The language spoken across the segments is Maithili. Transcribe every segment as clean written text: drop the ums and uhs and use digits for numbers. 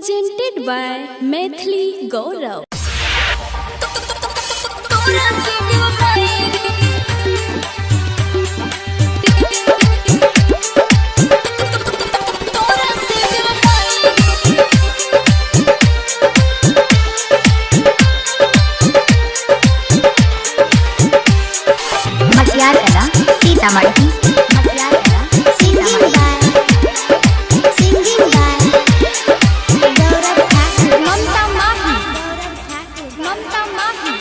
Presented by Maithili Gaurav. Matiyarkala Sitamarhi. Matiyarkala Sitamarhi. Singing by Gaurav Thakur. Mamta Mahi. Mamta Mahi.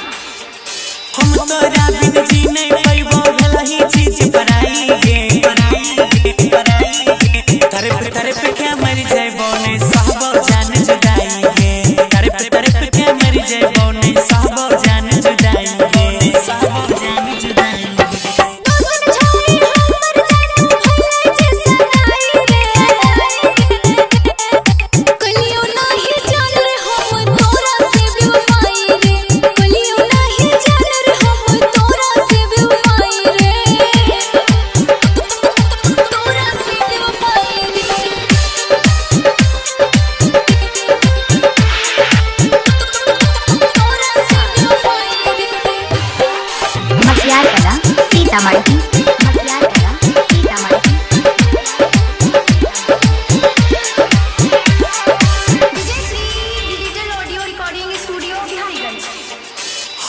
हम तोरा बिन जी नहीं पैबो, भला ही चीज पराई गे, पराई गे, पराई गे। तरफ तरफ के मर जाइबो नहीं सहबो जान जुदाई गे। तरफ तरफ के मर जाइबो नहीं सहबो जान जुदाई गे, सहबो जान जुदाई गे। दोसन छाई हमर जानू भले जे सनाई रे। कलियो नाही जान रे हम तोरा से बेवफाई रे। कलियो नाही जान रे हम तोरा से बेवफाई रे। तोरा से बेवफाई रे। तोरा से बेवफाई रे। Matiyarkala Sitamarhi. Matiyarkala Sitamarhi. Vijay Shri digital audio recording studio Bihariganj.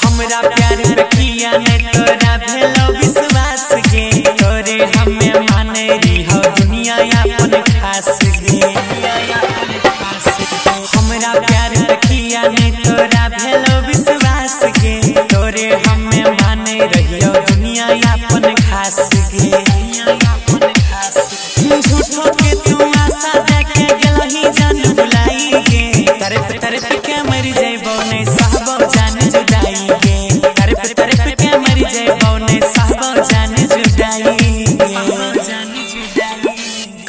हमरा प्यार पे किया ने तोरा भेलो विश्वास गे। तोरे हमें माने रही हो दुनिया अपन खास गे। हमरा प्यार पे किया ने तोरा भेलो विश्वास गे। तोरे हमें माने रही हो दुनिया अपन खास गे। झूठो के तू आशा देके गेलही जान बुलाई गे। तरफ तरफ के मर जाइबो नहीं सहबो जान जुदाई गे। तरफ तरफ के मर जाइबो नहीं सहबो जान जुदाई गे।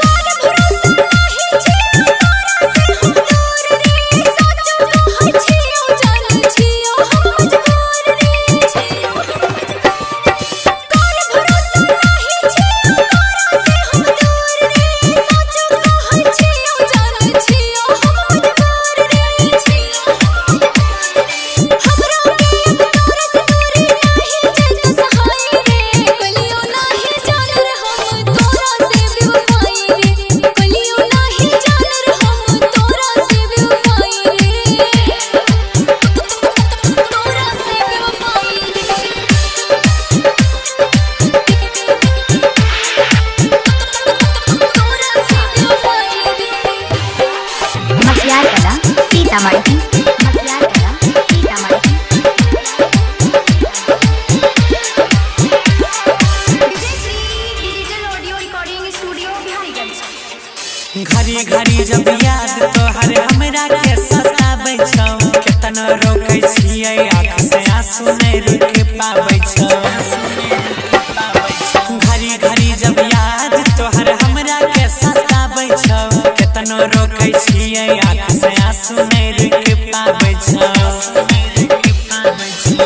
कान भरोसा नाही छियो तोरा से हम दूर रे। साचो कहै छियो जान छियो हम मजबूर रे। छियो हम मजबूर रे। कान भरोसा नाही छियो तोरा से हम दूर रे। साचो कहै छियो जान छियो हम मजबूर रे। छियो हम मजबूर रे। हमरा के अब तोरा से दूरी नाही जेत सहाय रे। कलियो नाही जान रे हम तोरा से बेवफाई रे। कलियो नाही जान रे हम तोरा से बेवफाई रे। तोरा से बेवफाई रे। तोरा से बेवफाई रे। Matiyarkala Sitamarhi. Matiyarkala Sitamarhi. Vijay Shri digital audio recording studio Bihariganj. घड़ी घड़ी जब याद तोहर हमरा के सताबै छौ। केतन रोकै छियै आँख से आंसू नहि रोक पाबै छौ। घड़ी घड़ी जब याद तोहर हमरा के सताबै छौ। केतन रोकै छियै आँख से आंसू नहि रोक पाबै छौ।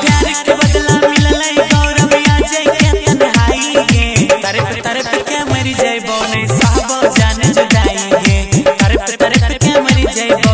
प्यार के बदला मिललै गौरव अजय के तन्हाई गे। तरफ तरफ के मर जाइबो नहीं सहबो जान जुदाई गे। तरफ तरफ के मर जाइबो